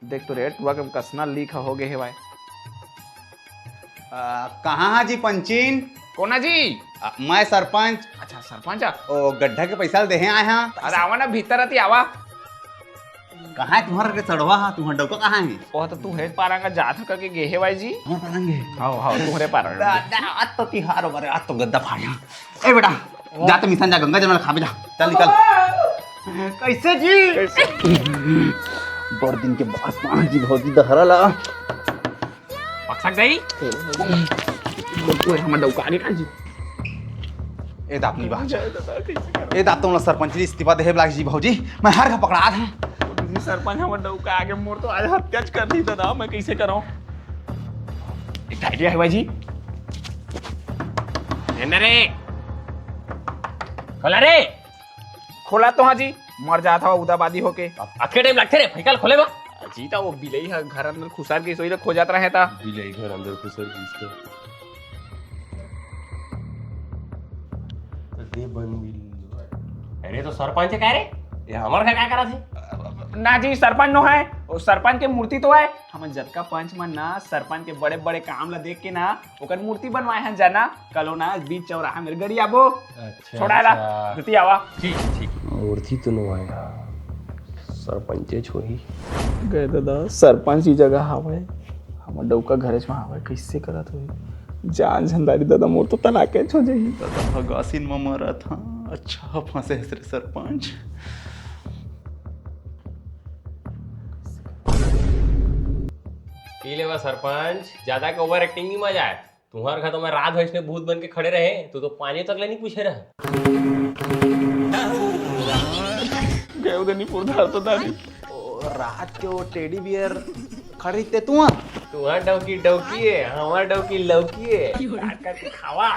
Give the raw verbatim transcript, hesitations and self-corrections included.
देख तो रे, टुआ के कस ना लीक हो गे हेवय। आ, कहाँ हा जी पंचिन? कोना जी? आ, मैं सरपंच। अच्छा, सरपंच आ? ओ, गड्ढा के पैसा ल देहे आए हा। अरे आवा ना, भीतर अति आवा। कहाँ हे तुम्हर के सड़वा हा? तुम्हर डौका कहाँ हे? ओ तो तुम्हरे पारा गा जात हो करके गे हेवय जी। हमर पारा गे? हाव, हाव, तुम्हरे पारा गा। दादा, आज तो तिहार हो गा रे, आज तो गद्दा फाड़। ए बेटा, जा तो मिशन जा, गंगा जल में खाबे जा। चल निकल। कैसे जी? बड़ दिन के बाद पाँच जी भौजी दहरा ला। पक्सक गई? ओए, हमर डौका आगे का जी? ए दाप नहीं बा। ए दाप, तुमन ला सरपंच जी इस्तीफा देहे लाग जी भौजी। मैं हर का पकड़ा था। सरपंच हमर डौका आगे, मोर तो आज हत्याच कर दी दादा, मैं कैसे करूं? एक आइडिया है भाई जी। एन्ने रे। खोला रे। खोला तो हाँ जी, मर जात हवा उदाबादी होके। अतके टाइम लगथे रे, फइकल खोले बर। जी, त वो बिलई ह घर अंदर खुसर के सोई ल खोजत रहे त। बिलई घर अंदर खुसर के इसका। दे बन बिल। अरे तो सरपंच हे का रे? ये हमर घर का करत हे? ना जी, सरपंच नो है, वो सरपंच के मूर्ति तो है। हमन जतका पंच मन ना सरपंच के बड़े-बड़े काम ला देख के ना ओकर मूर्ति बनवाए हन जाना। कलो ना बीच चौराहा मेर गड़ी आबो। अच्छा, छोड़ा ला, अच्छा। जल्दी आवा। ठीक, ठीक। मूर्ति तो नो आया, सरपंचे छोही। गए दादा, सरपंच ही जगह हावय, हमर डौका घरेच म हावय, कइसे करत होही? जान झंदारी दादा, मोर तो तलाकेच हो जाही। दादा, भगासिन म मरत हां, अच्छा फंसे हस रे सरपंच। पी लेवा सरपंच, ज्यादा के ओवर एक्टिंग नहीं मजा आए। तुम्हार घर तो मैं रात भर इसने भूत बन के खड़े रहे, तू तो पानी तक ले नहीं पूछे रहा। गए उदयपुर धार तो दादी। ओ, रात के वो टेडी बियर खरीदते तू हाँ? तुम्हार डौकी डौकी है, हमार डौकी लौकी है। काट काट के खावा।